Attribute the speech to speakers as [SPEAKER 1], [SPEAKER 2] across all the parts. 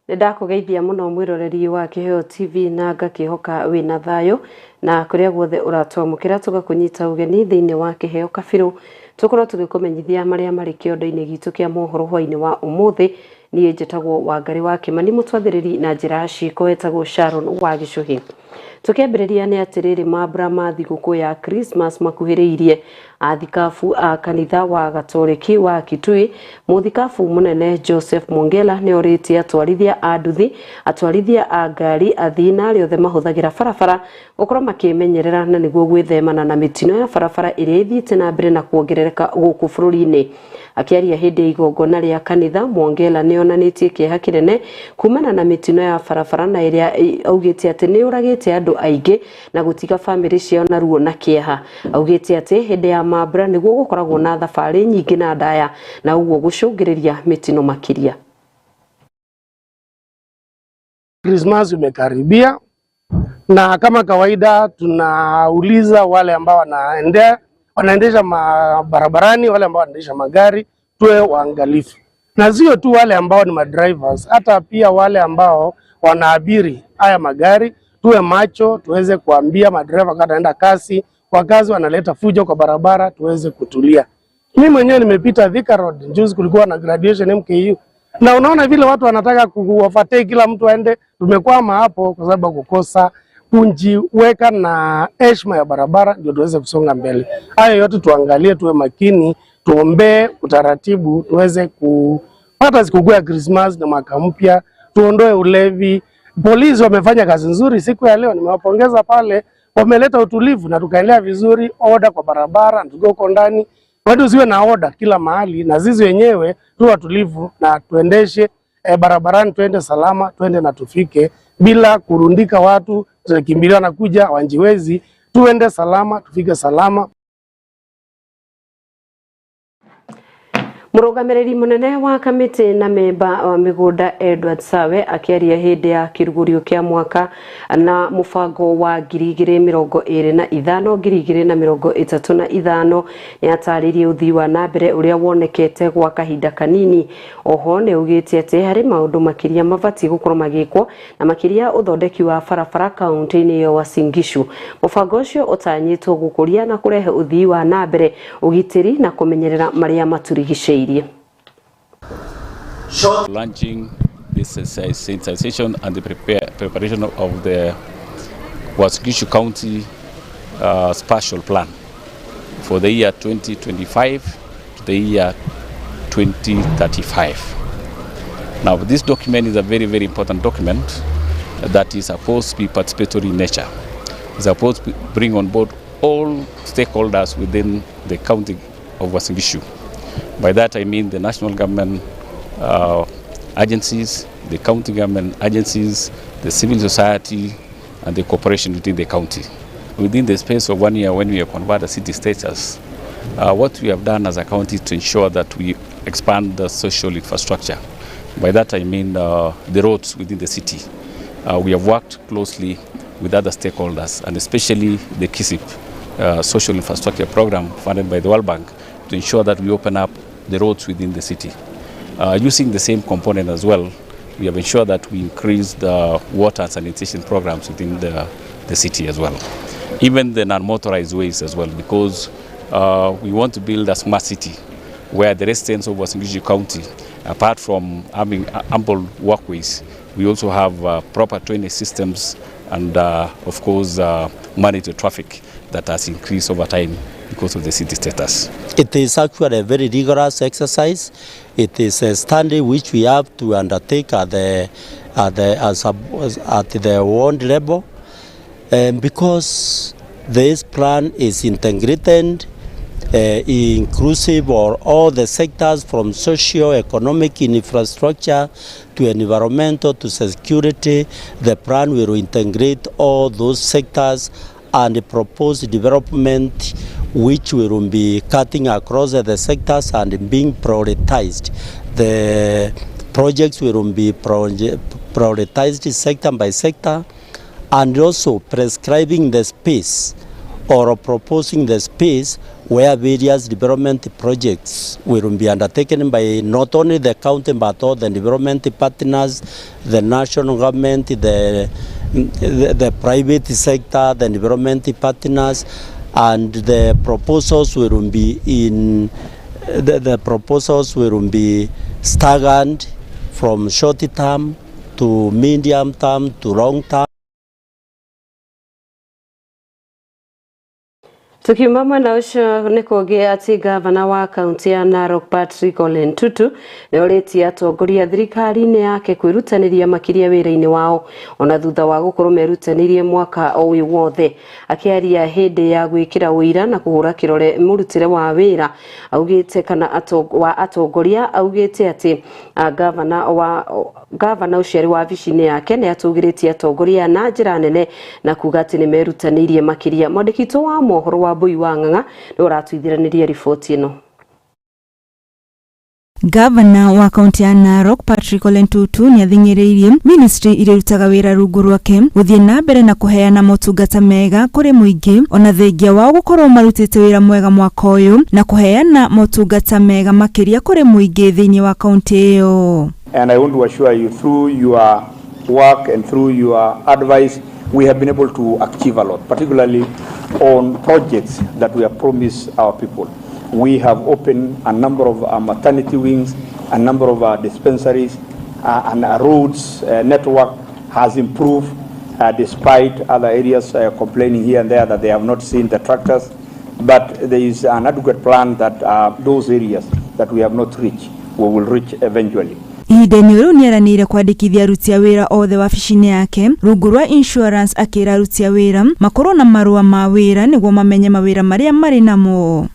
[SPEAKER 1] Nĩ ndakũgeithia mũno mwĩroreri wa Kĩheo TV na ngakĩhoka wĩna thayũ na kũrĩa guothe ũratwamũkĩra tũgakũnyita ũgeni thĩinĩ wa Kĩheo Kabirũ. Tũkorwo tũgĩkũmenyithia marĩa marĩ kĩondo-inĩ gitũ kĩa mohoro hwainĩ wa ũmũthĩ. Niĩ njĩtagwo Wangarĩ wa Kĩmani, mũtwathĩrĩri na njĩra ya ciĩko etagwo Sharon wa Gĩcũhĩ. Tũkĩambĩrĩria nĩ atĩrĩrĩ, mambura ma thigũkũ ya Christmas makuhĩrĩirie. Athikabu a kanitha wa Gatoreki wa Kitui, mũthikabu mũnene Joseph Mwongela nĩ orĩtie atwarithia a nduthi, atwarithia a ngari, athii na arĩa othe mahũthagĩra barabara gũkorwo makĩmenyerera na nĩguo gwĩthemana na mĩtino ya barabara ĩrĩa ĩthiĩte na mbere na kuongerereka gũkũ bũrũri-inĩ. Akĩaria hĩndĩ ya igongona rĩa kanitha, Mwongela nĩ onanĩtie kĩeha kĩnene kumana na mĩtino ya barabara na ĩrĩa augĩte atĩ nĩ yũragĩte andũ aingĩ na gũtiga famĩlĩ ciao na ruo na kĩeha. Augĩte atĩ hĩndĩ ya mambura nĩguo gũkoragwo na thabarĩ nyingĩ na ndaya na ũguo gũcũngĩrĩria mĩtino makĩria.
[SPEAKER 2] Krismasi imekaribia na kama kawaida tunauliza wale ambao wanaendesha barabarani, wale ambao wanaendesha magari tuwe waangalifu, na sio tu wale ambao ni madrivers, hata pia wale ambao wanaabiri haya magari tuwe macho, tuweze kuambia madereva kama wanaenda kasi, wakazi wanaleta fujo kwa barabara, tuweze kutulia. Mimi mwenyewe nimepita Thika Road juzi, kulikuwa na graduation MKU, na unaona vile watu wanataka kuwafuatia kila mtu aende. Tumekwama hapo kwa sababu kukosa kunjiweka na heshima ya barabara, ndio tuweze kusonga mbele. Hayo yote tuangalie, tuwe makini, tuombee utaratibu, tuweze kupata sikukuu ya Christmas na mwaka mpya, tuondoe ulevi. Polisi wamefanya kazi nzuri siku ya leo, nimewapongeza pale, wameleta utulivu na tukaendelea vizuri, oda kwa barabara, tukiwa huko ndani watu usiwe na oda kila mahali, na sisi wenyewe tuwe watulivu na tuendeshe barabarani, tuende salama, tuende na tufike bila kurundika watu tukimbilia na kuja wanjiwezi. Tuende salama, tufike salama.
[SPEAKER 1] Mũrũgamĩrĩri mũnene wa kamĩtĩ na memba wa mĩgũnda Edward Sawe akĩaria hĩndĩ ya kĩrugũrio kĩa mwaka na mũbango wa 2025 2035 nĩ atarĩirie ũthii wa na mbere ũrĩa wonekete gwa kahinda kanini. Oho nĩ augĩte atĩ harĩ maũndũ makĩria mabatiĩ gũkorwo magĩkwo na makĩria ũthondeki wa barabara kaunti-inĩ ya Uasin Gishu. Mũbango ũcio ũtanyĩtwo gũkũria na kũrehe ũthii wa na mbere, ũgitĩri na kũmenyerera marĩa matũrigicĩirie.
[SPEAKER 3] Launching this sensitization and the preparation of the Uasin Gishu County Spatial Plan for the year 2025 to the year 2035. Now, this document is a very, very important document that is supposed to be participatory in nature. It's supposed to bring on board all stakeholders within the county of Uasin Gishu. By that I mean the national government agencies, the county government agencies, the civil society, and the cooperation within the county. Within the space of 1 year when we have converted city status, what we have done as a county to ensure that we expand the social infrastructure. By that I mean the roads within the city. We have worked closely with other stakeholders, and especially the KISIP social infrastructure program funded by the World Bank, to ensure that we open up the roads within the city. Using the same component as well, we have ensured that we increase the water and sanitation programs within the city as well. Even the non-motorized ways as well, because we want to build a smart city where the residents of Uasin Gishu County, apart from having ample walkways, we also have proper drainage systems and of course monitor traffic that has increased over time because of the city status.
[SPEAKER 4] It is actually a very rigorous exercise. It is a study which we have to undertake at the ward level, because This plan is integrated, inclusive of all the sectors from socio-economic infrastructure to environmental to security. The plan will integrate all those sectors and propose development which will be cutting across the sectors and being prioritized. The projects will be prioritized sector by sector, and also prescribing the space or proposing the space where various development projects will be undertaken by not only the county but all the development partners, the national government, the private sector, the development partners, and the proposals will be in the proposals will be staggered from short term to medium term to long term.
[SPEAKER 1] Tukiuma mwena ũcio nĩ kũngĩ atĩ gavana wa kaunti ya Narok Patrick Ole Ntutu nĩ orĩtie atongoria thirikari-inĩ yake kwĩrutanĩria makĩria wĩra-inĩ wao ona thutha wa gũkorwo merutanĩirie mwaka ũyũ wothe. Akĩaria hĩndĩ ya gwĩkĩra ũira na kũhũra kĩrore mũrutĩre wa wĩra augĩte kana wa atongoria augĩte atĩ gavana ũcio arĩ wabici-inĩ yake nĩ atũgĩrĩtie atongoria na njĩra nene na kuga atĩ nĩ merutanĩirie makĩria. Mwandĩki witũ wa mohoro wa Mbui wa Ng'ang'a nĩ ũratwithiranĩria riboti ĩno.
[SPEAKER 5] Gavana wa kaunti ya Narok Patrick Ole Ntutu nĩ athing'ĩrĩirie ministry iria irutaga wĩra rungu rwake gũthiĩ na mbere na kũheana motungata mega kũrĩ mũingĩ ona thengia wao gũkorwo marutĩte wĩra mwega mwaka ũyũ na kũheana motungata mega makĩria kũrĩ mũingĩ thĩinĩ wa kaunti ĩyo.
[SPEAKER 6] And I want to assure you through your work and through your advice we have been able to achieve a lot, particularly on projects that we have promised our people. We have opened a number of maternity wings, a number of dispensaries, and our roads network has improved despite other areas complaining here and there that they have not seen the tractors. But there is an adequate plan that those areas that we have not reached, we will reach eventually.
[SPEAKER 5] Ihinda-inĩ rĩu nĩeranĩire kwandĩkithia aruti a wĩra othe wabici-inĩ yake rungu rwa insurance, akĩra aruti a wĩra makorwo na marũa ma wĩra nĩguo mamenye mawĩra marĩa marĩ namo.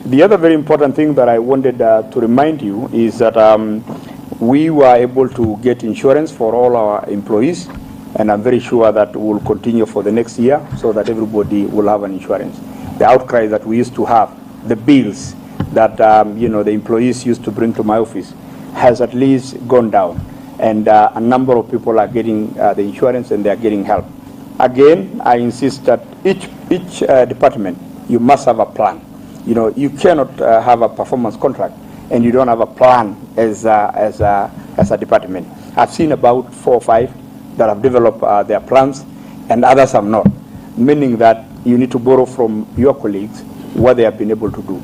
[SPEAKER 6] The other very important thing that I wanted to remind you is that we were able to get insurance for all our employees, and I'm very sure that we'll continue for the next year so that everybody will have an insurance. The outcry that we used to have, the bills that the employees used to bring to my office, has at least gone down, and a number of people are getting the insurance and they are getting help. Again, I insist that each department, you must have a plan. You know, you cannot have a performance contract and you don't have a plan as a department. I've seen about 4 or 5 that have developed their plans and others have not, meaning that you need to borrow from your colleagues what they have been able to do.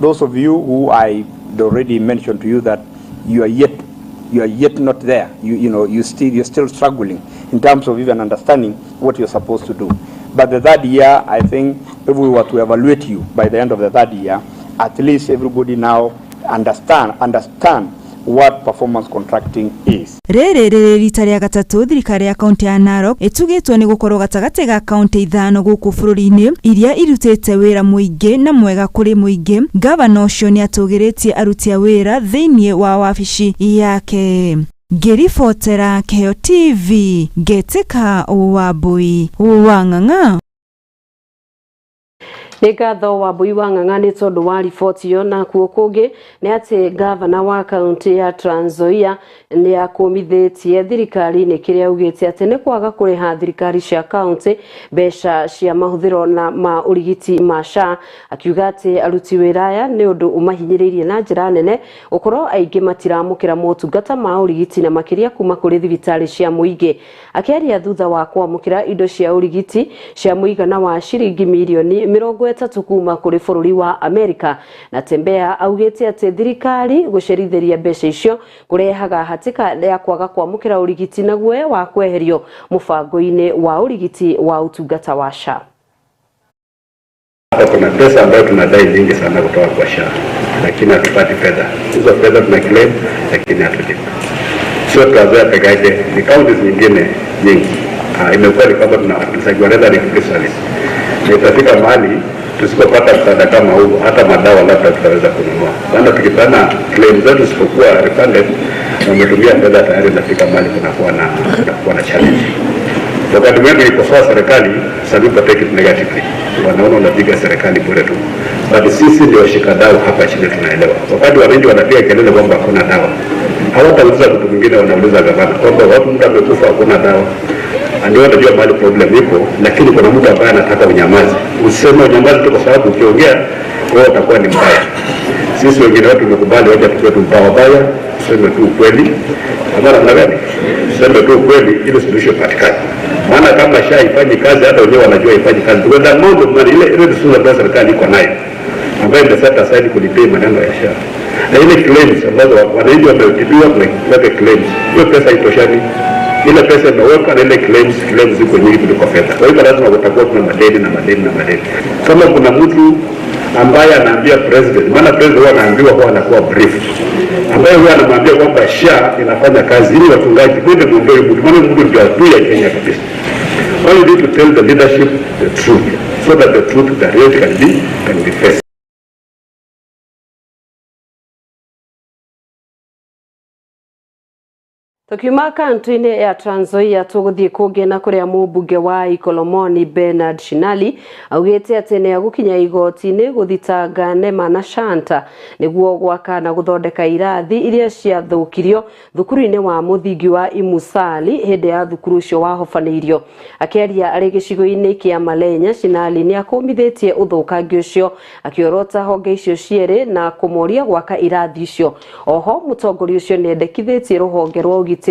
[SPEAKER 6] Those of you who I already mentioned to you that you are yet not there, you're still struggling in terms of even understanding what you're supposed to do. But the third year, I think if we were to evaluate you by the end of the third year, at least everybody now understand what performance contracting is.
[SPEAKER 5] Rĩrĩ rĩrĩ rita rĩa gatatũ thirikari ya kaunti ya Narok ĩtugĩtwo nĩ gũkorwo gatagatĩ ga kaunti ithano gũkũ bũrũri-inĩ iria irutĩte wĩra mũingĩ na mwega kũrĩ mũingĩ. Gavana ũcio nĩ atũgĩrĩtie aruti a wĩra thĩinĩ wa wabici yake. Ngĩribotera Kĩheo TV Ngetika Wambui wa Ng'ang'a.
[SPEAKER 1] Nĩ ngatho Wambui wa Ng'ang'a nĩ tondũ wa riboti ĩyo. Na kuo kũngĩ nĩ atĩ gavana wa kaunti ya Trans Nzoia nĩ akũmithĩtie thirikari nĩ kĩrĩa augĩte atĩ nĩ kwaga kũrĩha thirikari cia kaunti mbeca cia mahũthĩro na ma ũrigiti ma SHA, akiuga atĩ aruti wĩra aya nĩ ũndũ ũmahinyĩrĩirie na njĩra nene gũkorwo aingĩ matiramũkĩra motungata ma ũrigiti na makĩria kuma kũrĩ thibitarĩ cia mũingĩ. Akĩaria thutha wa kwamũkĩra indo cia ũrigiti cia mũigana wa ciringi mirioni 30 kuma kũrĩ bũrũri wa Amerika, na Tembea augĩte atĩ thirikari gũcerithĩria mbeca icio kũrehaga hatĩka ya kwaga kwamũkĩra ũrigiti na guoya wa kweherio mũbango-inĩ wa ũrigiti wa ũtungata wa SHA.
[SPEAKER 7] Hapa kuna pesa ambayo tunadai nyingi sana kutoka kwa SHA, lakini hatupati fedha. Hizo fedha tuna claim lakini hatulipi. Sio Trans Nzoia peke yake, ni counties nyingine nyingi. Imekuwa ni kwamba tuna rendering free service. Na itafika mahali tusipopata msaada kama huu, hata madawa labda tutaweza kununua. Maana tukipana claim zetu zisipokuwa refunded na umetumia fedha tayari, inafika mahali kunakuwa na challenge. Wakati mwingine tukikosoa serikali, some people take it negatively, wanaona unapiga serikali bure tu, but sisi ndio washikadau hapa chini tunaelewa. Wakati wananchi wanapiga kelele kwamba hakuna dawa, hawatauliza mtu mwingine, wanauliza gavana kwamba watu, mtu amekufa, hakuna dawa. Ndio wanajua mahali problem iko, lakini kuna mtu ambaye anataka unyamaze, useme unyamaze tu, kwa sababu ukiongea wewe utakuwa ni mbaya. Sisi wengine watu tumekubali, wacha tukiwe tu wabaya, tuseme tu ukweli, ama namna gani? Tuseme tu ukweli ili suluhisho ipatikane. Maana kama SHA haifanyi kazi, hata wenyewe wanajua haifanyi kazi. Because the amount of money, ile ile resource ambayo serikali iko nayo ambayo ime set aside kulipia maneno ya SHA na ile claims ambazo wananchi wametibiwa, kuna claims, hiyo pesa haitoshani. Ile pesa imewekwa na ile claims ziko nyingi kuliko fedha. Kwa hivyo lazima kutakuwa kuna madeni na madeni na madeni. Kama kuna mtu ambaye anaambia president, maana president huwa anaambiwa, huwa anakuwa brief, ambaye huwa anamwambia kwamba SHA inafanya kazi ili wachungaji kwende muondoe mtu, maana mtu ndio adui ya Kenya kabisa. All you need to tell the leadership the truth so that the truth, the reality can be faced.
[SPEAKER 1] Tukiuma kaunti-inĩ ya Trans Nzoia tũgũthiĩ kũngĩ na kũrĩa mũmbunge wa Ikolomoni Bernard Shinali augĩte atĩ nĩ egũkinya igoti-inĩ gũthitanga Nema na Shanta nĩguo gwaka na gũthondeka irathi iria ciathũkirio thukuru-inĩ wa mũthingi wa Imusali hĩndĩ ya thukuru ũcio wahobanĩirio. Akĩaria arĩ gĩcigo-inĩ kĩa Malenya, Shinali nĩ akũmithĩtie ũthũkangia ũcio akĩorota honge icio cierĩ na kũmoria gwaka irathi icio. Oho mũtongoria ũcio nĩ endekithĩtie rũhonge rwa ũgitĩri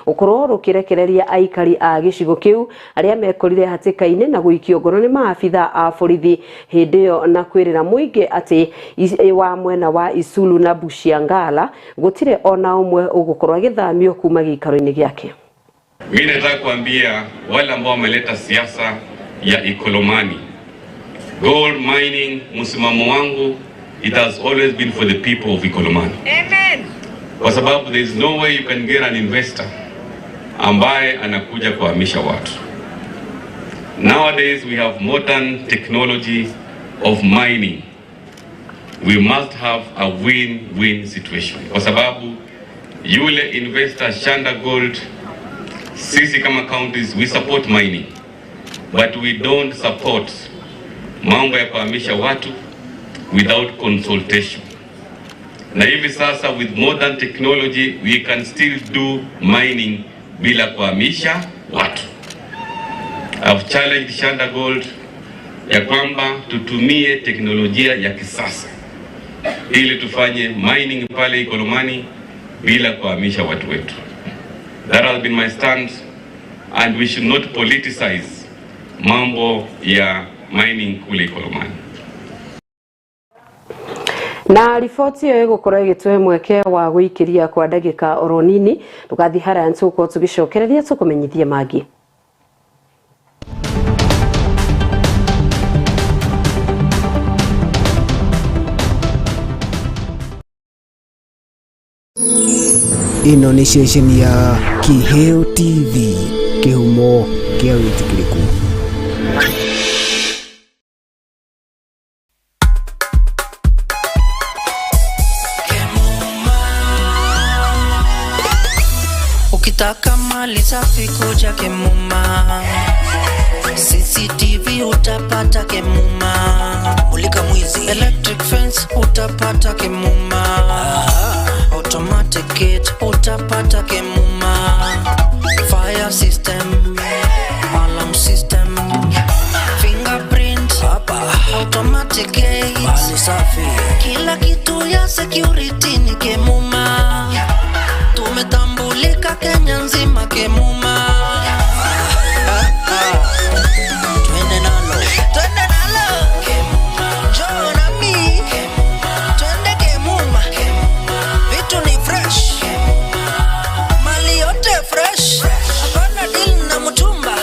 [SPEAKER 1] gũkorwo rũkĩrekereria aikari a gĩcigo kĩu arĩa mekorire hatĩka-inĩ na gũikio ngono nĩ maabitha a borithi hĩndĩ ĩyo na kwĩrĩra mũingĩ atĩ wa mwena wa Isulu na Bushiangala gũtirĩ ona ũmwe ũgũkorwo agĩthamio kuma gĩikaro-inĩ gĩake.
[SPEAKER 8] Mimi nataka kuambia wale ambao wameleta siasa ya Ikolomani gold mining, msimamo wangu it has always been for the people of Ikolomani. Amen. Kwa sababu there is no way you can get an investor ambaye anakuja kuhamisha watu. Nowadays we have modern technology of mining. We must have a win-win situation. Kwa sababu yule investor Shanda Gold, sisi kama counties we support mining, but we don't support mambo ya kuhamisha watu without consultation. Na hivi sasa with modern technology we can still do mining bila kuhamisha watu. I've challenged Shanda Gold ya kwamba tutumie teknolojia ya kisasa ili tufanye mining pale Ikolomani bila kuhamisha watu wetu. That has been my stand, and we should not politicize mambo ya mining kule Ikolomani.
[SPEAKER 1] Na riboti ĩyo ĩgũkorwo ĩgĩtũhe mweke wa gũikĩria kwa ndagĩka oro nini. Ndũgathiĩ haraya, nĩtũgũkorwo tũgĩcokereria tũkũmenyithie mangĩ.
[SPEAKER 9] Ĩno nĩ ceceni ya Kiheo TV, kĩhumo kĩa wĩtĩkĩrĩku.
[SPEAKER 10] Ukitaka mali safi kuja Kemuma, CCTV utapata Kemuma, mulika mwizi, electric fence utapata Kemuma, automatic gate utapata Kemuma, fire system, alarm system, fingerprint, automatic gate, mali safi, kila kitu ya security ni Kemuma. Tumetambulika Kenya nzima Kemuma. Twende nalo, twende nalo Kemuma, njoo nami Kemuma, twende Kemuma, vitu ni fresh Kemuma, mali yote fresh, hapana deal na mtumba,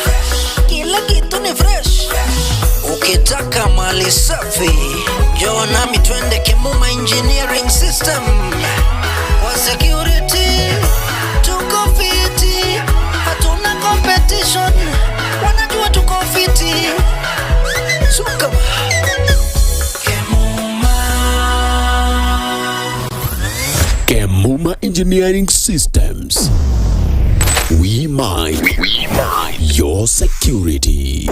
[SPEAKER 10] kila kitu ni fresh. Ukitaka mali safi njoo nami twende Kemuma Engineering System. Kwa security tuko fiti, hatuna competition, wanajua tuko fiti. Sukuma.
[SPEAKER 11] Kemuma Engineering Systems. We mind your security.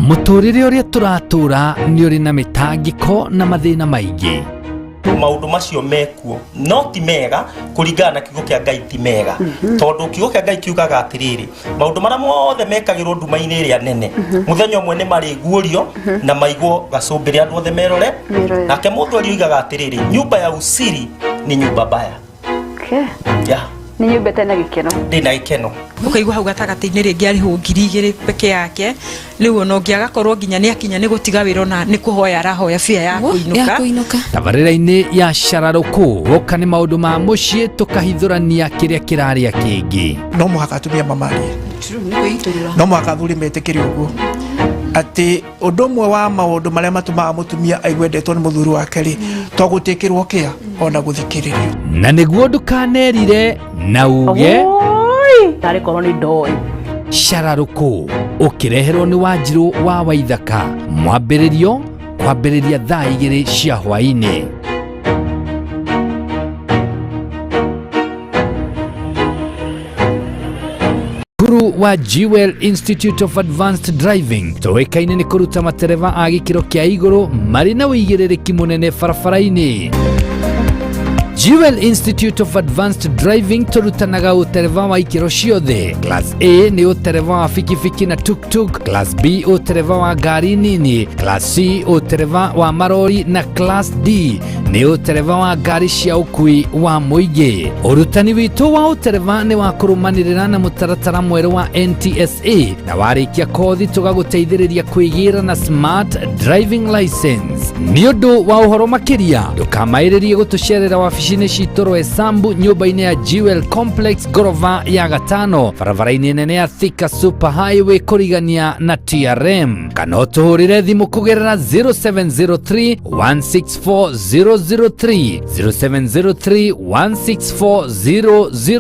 [SPEAKER 12] Mũtũrĩre ũrĩa tũratũra nĩ ũrĩ na mĩtangĩko na mathĩna maingĩ.
[SPEAKER 13] Maundu macio mekuo no ti mega kuringana na kiugo kia Ngai, ti mega tondu kiugo kia Ngai kiugaga atiriri, maundu maria mothe mekagirwo nduma-inĩ ĩrĩa nene muthenya ũmwe nĩ marĩguũrio na maigwo gacumbĩrĩ andũ othe merore. Nake mũthuri oigaga atiriri, nyumba ya usiri ni nyumba mbaya.
[SPEAKER 14] Okay.
[SPEAKER 13] Yeah.
[SPEAKER 14] Nĩ nyũmba ĩtarĩ na gĩkeno.
[SPEAKER 13] Ndĩ na gĩkeno.
[SPEAKER 15] Ũkaigua hau gatagatĩ-inĩ rĩngĩ arĩhwo 2,000 peke yake, rĩu ona ũngĩ agakorwo nginya nĩ akinya nĩ gũtiga wĩra ona nĩ kũhoya arahoya bia ya kũinũka.
[SPEAKER 12] Tabarĩra-inĩ ya cararũkũ woka nĩ maũndũ ma mũciĩ tũkahithũrania kĩrĩa kĩrarĩa kĩngĩ.
[SPEAKER 16] No mũhaka atumia mamarie, no mũhaka athuri metĩkĩre ũguo atĩ ũndũ ũmwe wa maũndũ marĩa matũmaga mũtumia aigue endetwo nĩ mũthuri wake rĩ, to gũtĩkĩrwo kĩa ona gũthikĩrĩrio.
[SPEAKER 12] Na nĩguo ndũkanerire na uge
[SPEAKER 17] tarĩ korwo nĩ ndoĩ.
[SPEAKER 12] Cararũkũ ũkĩreherwo nĩ Wanjirũ wa Waithaka, mwambĩrĩrio kwambĩrĩria thaa 2 cia hwaĩ-inĩ. Cukuru wa Jewel Institute of Advanced Driving tũĩkaine nĩ kũruta matereba a gĩkĩro kĩa igũrũ marĩ na ũigĩrĩrĩki mũnene barabara-inĩ. Jewel Institute of Advanced Driving tũrutanaga ũtereba wa ikĩro ciothe. Class A nĩ ũtereba wa bikibiki na tuk-tuk, Class B ũtereba wa ngari nini, Class C ũtereba wa marori na Class D nĩ ũtereba wa ngari cia ũkui wa mũingĩ. Ũrutani witũ wa ũtereba nĩ wa kũrũmanĩrĩra na mũtaratara mwerũ wa NTSA na warĩkia kothi tũgagũteithĩrĩria kwĩgĩra na smart driving license. Nĩ ũndũ wa ũhoro makĩria ndũkamaĩrĩrie gũtũcerera wabici-inĩ citũ Roysambu nyũmba-inĩ ya Jewel Complex ngorova ya gatano barabara-inĩ nene ya Thika Super Highway kũrigania na TRM, kana ũtũhũrĩre thimũ kũgerera 0703 164 003 0703 164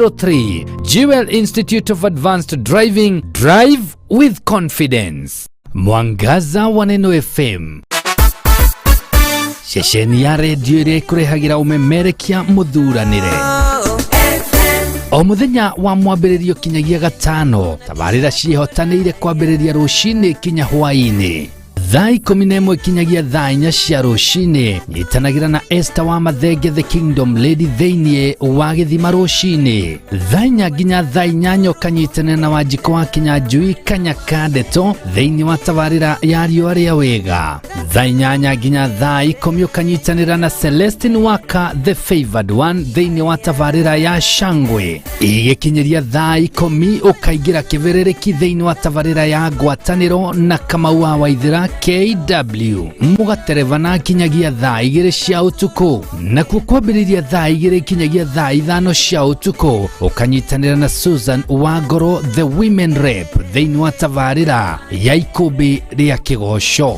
[SPEAKER 12] 003. Jewel Institute of Advanced Driving, drive with confidence. Mwangaza wa Neno FM, ceceni ya redio ĩrĩa ĩkũrehagĩra ũmemerekia mũthuranĩre o mũthenya wa mwambĩrĩrio kinyagia gatano. Tabarĩra ciĩhotanĩire kwambĩrĩria rũcinĩ kinya hwaĩ-inĩ thaa 11 kinyagia thaa 4 cia rũcinĩ. Nyitanagĩra na Esther wa Mathenge the Kingdom Lady thĩinĩ wa gĩthima rũcinĩ thaa 4 nginya thaa 8, ũkanyitanĩra na Wanjikũ wa Kinyanjui Kanyaka Ndeto thĩinĩ wa tabarĩra ya riũa rĩa wega. Thaa 8 nginya thaa 10 ũkanyitanĩra na Celestine Waka the Favored One thĩinĩ wa tabarĩra ya Shangwe. Igĩkinyĩria thaa 10 ũkaingĩra kĩbĩrĩrĩki thĩinĩ wa tabarĩra ya ngwatanĩro na Kamau wa Waithĩra KW mũgaterebana kinyagia thaa 2 cia ũtukũ, nakuo kwambĩrĩria thaa 2 kinyagia thaa 5 cia ũtukũ ũkanyitanĩra na Susan Wangoro the Women Rep thĩinĩ wa tabarĩra ya ikũmbĩ rĩa kĩgoco.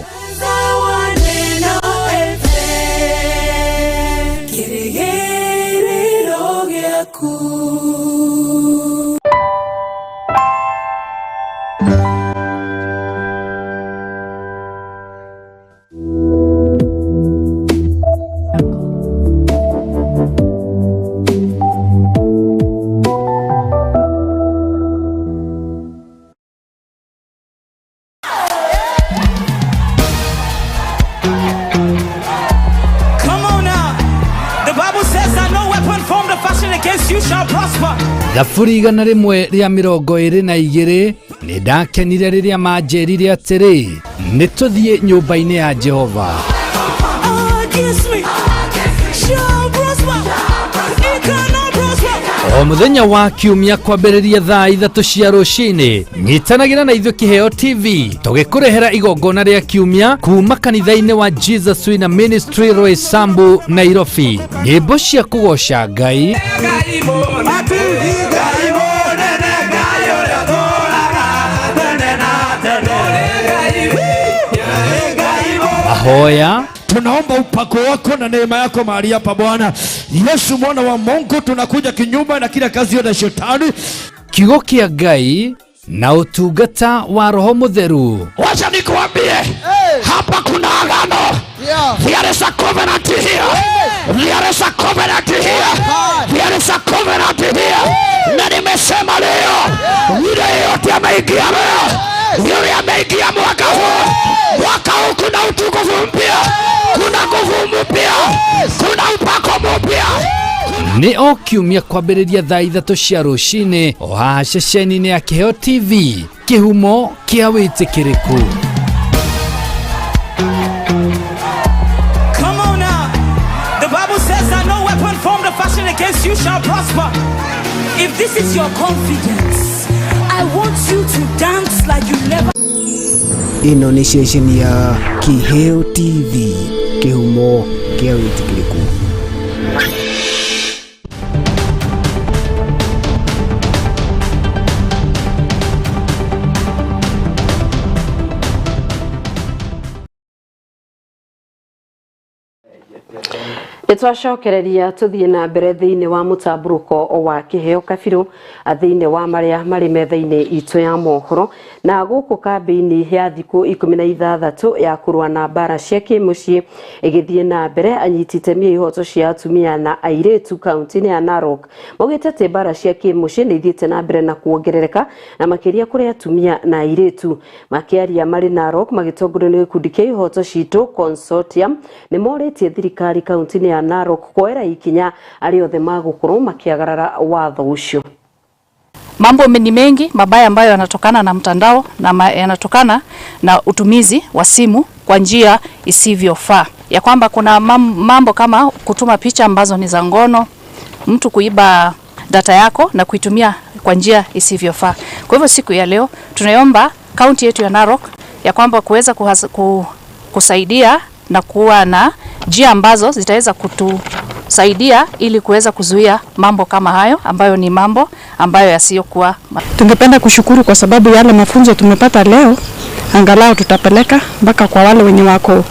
[SPEAKER 12] Thaburi 122. Nĩ ndakenire rĩrĩa manjĩrire atĩrĩ, nĩ tũthiĩ nyũmba-inĩ ya Jehova. O mũthenya wa kiumia kwambĩrĩria thaa 3 cia rũcinĩ, nyitanagĩra na ithuĩ Kĩheo TV tũgĩkũrehera igongona rĩa kiumia kuma kanitha-inĩ wa Jesus Winner Ministry Roysambu, Nairobi. Nyĩmbo cia kũgoca Ngai, mahoya,
[SPEAKER 18] Tunaomba upako wako na neema yako mahali hapa Bwana Yesu mwana wa Mungu, tunakuja kinyume na kila kazi yote ya shetani.
[SPEAKER 12] Kiugo kĩa Ngai na ũtungata wa Roho Mũtheru.
[SPEAKER 18] Wacha nikuambie, hapa kuna agano. There is a covenant here. There is a covenant here. There is a covenant here. Na nimesema leo, yule yeyote ameingia leo, yule ameingia mwaka huu, mwaka huu kuna utukufu mpya, kuna nguvu mpya, kuna upako mpya.
[SPEAKER 12] Nĩ o kiumia kwambĩrĩria thaa 3 cia rũcinĩ o haha ceceni-inĩ ya Kĩheo TV, kĩhumo kĩa wĩtĩkĩrĩku.
[SPEAKER 19] Come on now. The Bible says that no weapon formed or fashioned against you shall prosper. If this is your confidence, I want you to dance like you never.
[SPEAKER 9] Ĩno nĩ ceceni ya Kĩheo TV, kĩhumo kĩa wĩtĩkĩrĩku.
[SPEAKER 1] Nĩ twacokereria tũthiĩ na mbere thĩinĩ wa mũtambũrũko wa Kĩheo Kabirũ, thĩinĩ wa marĩa marĩ metha-inĩ itũ ya mohoro. Na gũkũ kambĩini ya thikũ 16 ya kũrũa na mbara cia kĩmũciĩ ĩgĩthiĩ na mbere, anyiti itemi a ihoto cia atumia na airĩtu kaunti-inĩ ya Narok maugĩte atĩ mbara cia kĩmũciĩ nĩ ithiĩte na mbere na kuongerereka, na makĩria kũrĩ atumia na airĩtu. Makĩaria marĩ Narok magĩtongorio nĩ gĩkundi kĩa ihoto citũ Consortium, nĩ morĩtie thirikari kaunti-inĩ ya Narok kuoera ikinya arĩa othe magũkorwo makĩagarara watho ũcio.
[SPEAKER 20] Mambo ni mengi mabaya ambayo yanatokana na mtandao na yanatokana na utumizi wa simu kwa njia isivyofaa. Ya kwamba kuna mambo kama kutuma picha ambazo ni za ngono, mtu kuiba data yako na kuitumia kwa njia isivyofaa. Kwa hivyo siku ya leo tunaomba kaunti yetu ya Narok ya kwamba kuweza kusaidia na kuwa na njia ambazo zitaweza kutusaidia ili kuweza kuzuia mambo kama hayo ambayo ni mambo ambayo yasiyokuwa.
[SPEAKER 21] Tungependa kushukuru kwa sababu yale mafunzo tumepata leo angalau tutapeleka mpaka kwa wale wenye wako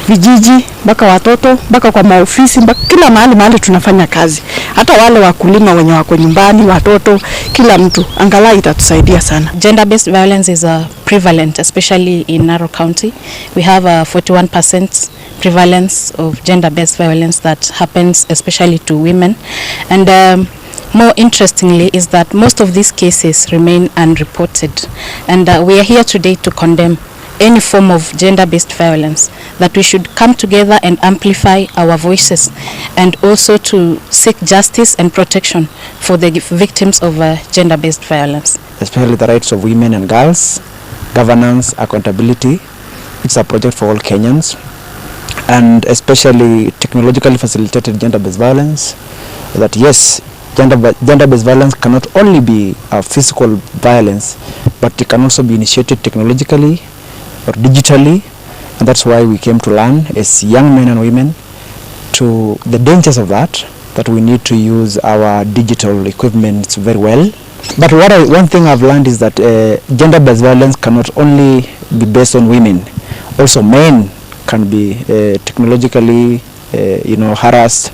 [SPEAKER 21] vijiji, mpaka watoto, mpaka kwa maofisi, mpaka kila mahali tunafanya kazi. Hata wale wakulima wenye wako nyumbani, watoto, kila mtu angalau itatusaidia sana.
[SPEAKER 22] Gender-based violence is prevalent, especially in Narok County. We have a 41% prevalence of gender-based violence that happens especially to women. And more interestingly is that most of these cases remain unreported. And we are here today to condemn any form of gender-based violence, that we should come together and amplify our voices and also to seek justice and protection for the victims of gender-based violence.
[SPEAKER 23] Especially the rights of women and girls, governance, accountability. It's a project for all Kenyans, and especially technologically facilitated gender-based violence. That yes, gender-based violence cannot only be a physical violence, but it can also be initiated technologically or digitally, and that's why we came to learn as young men and women to the dangers of that we need to use our digital equipment very well. But one thing I've learned is that gender-based violence cannot only be based on women. Also men can be technologically harassed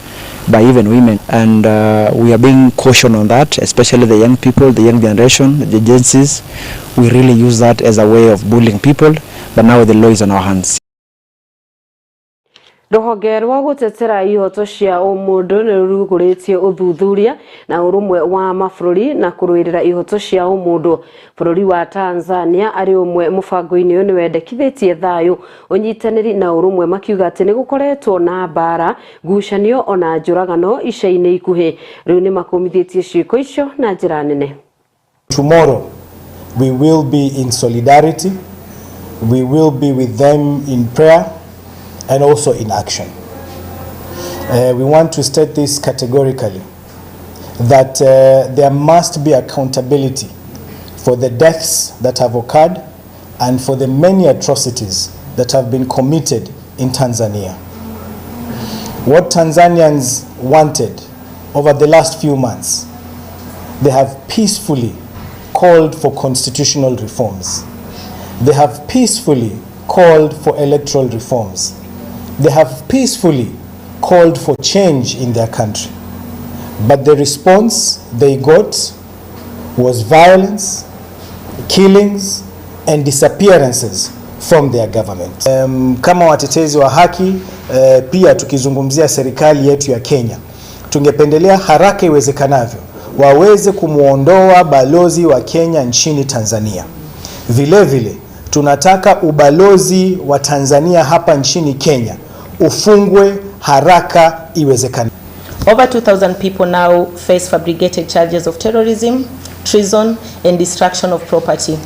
[SPEAKER 23] by even women, and we are being cautioned on that, especially the young people, the young generation, the Gen Zs. We really use that as a way of bullying people, but now the law is on our hands.
[SPEAKER 1] Rũhonge rwa gũtetera ihoto cia ũmũndũ nĩ rũrugũrĩtie ũthuthuria na ũrũmwe wa mabũrũri na kũrũĩrĩra ihoto cia ũmũndũ. Bũrũri wa Tanzania arĩ ũmwe mũbango-inĩ ũyũ nĩ wendekithĩtie thayũ, ũnyitanĩri na ũrũmwe, makiuga atĩ nĩ gũkoretwo na mbara, ngucanio ona njũragano ica-inĩ ikuhĩ. Rĩu nĩ makũmithĩtie ciĩko icio na njĩra nene.
[SPEAKER 2] Tomorrow we will be in solidarity, we will be with them in prayer and also in action. We want to state this categorically, that there must be accountability for the deaths that have occurred and for the many atrocities that have been committed in Tanzania. What Tanzanians wanted over the last few months, they have peacefully called for constitutional reforms. They have peacefully called for electoral reforms. They have peacefully called for change in their country. But the response they got was violence, killings, and disappearances from their government. Kama watetezi wa haki pia tukizungumzia serikali yetu ya Kenya, tungependelea haraka iwezekanavyo waweze kumwondoa balozi wa Kenya nchini Tanzania. Vile vile tunataka ubalozi wa Tanzania hapa nchini Kenya ufungwe haraka iwezekanavyo.
[SPEAKER 3] Over 2,000 people now face fabricated charges of terrorism, treason, and destruction of property.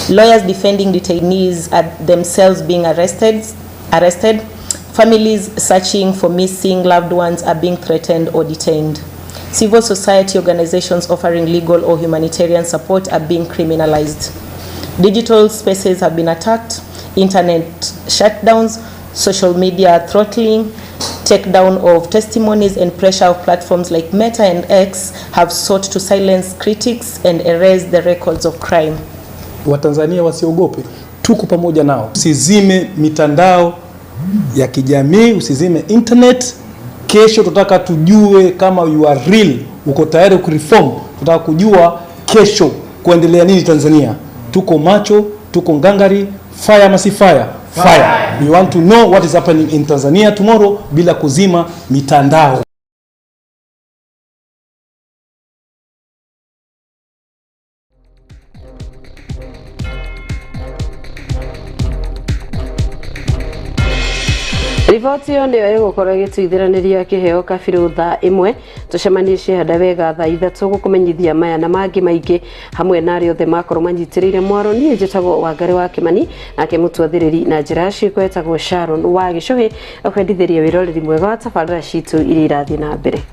[SPEAKER 3] Lawyers defending detainees are themselves being arrested. Families searching for missing loved ones are being threatened or detained. Civil society organizations offering legal or humanitarian support are being criminalized. Digital spaces have been attacked, internet shutdowns, social media throttling, takedown of testimonies, and pressure of platforms like Meta and X have sought to silence critics and erase the records of crime.
[SPEAKER 4] Watanzania wasiogope, tuko pamoja nao. Usizime mitandao ya kijamii, usizime internet. Kesho tutaka tujue kama you are real, uko tayari kureform. Tutaka kujua kesho kuendelea nini Tanzania. Tuko macho, tuko ngangari, fire masi fire, fire. We want to know what is happening in Tanzania tomorrow bila kuzima mitandao.
[SPEAKER 1] Riboti ĩyo nĩyo ĩgũkorwo ĩgĩtuithiranĩria kĩheo kabirũ thaa 1. Tũcemanie ciehanda wega thaa 3 gũkũmenyithia maya na mangĩ maingĩ hamwe na arĩa othe makorwo manyitĩrĩire mwaro. Niĩ njĩtagwo Wangari wa Kĩmani, nake mũtwathĩrĩri na njĩra ya ciĩko etagwo Sharon wa Gĩcũhĩ, akwendithĩria wĩroreri mwega wa tabarĩra citũ iria irathiĩ na mbere.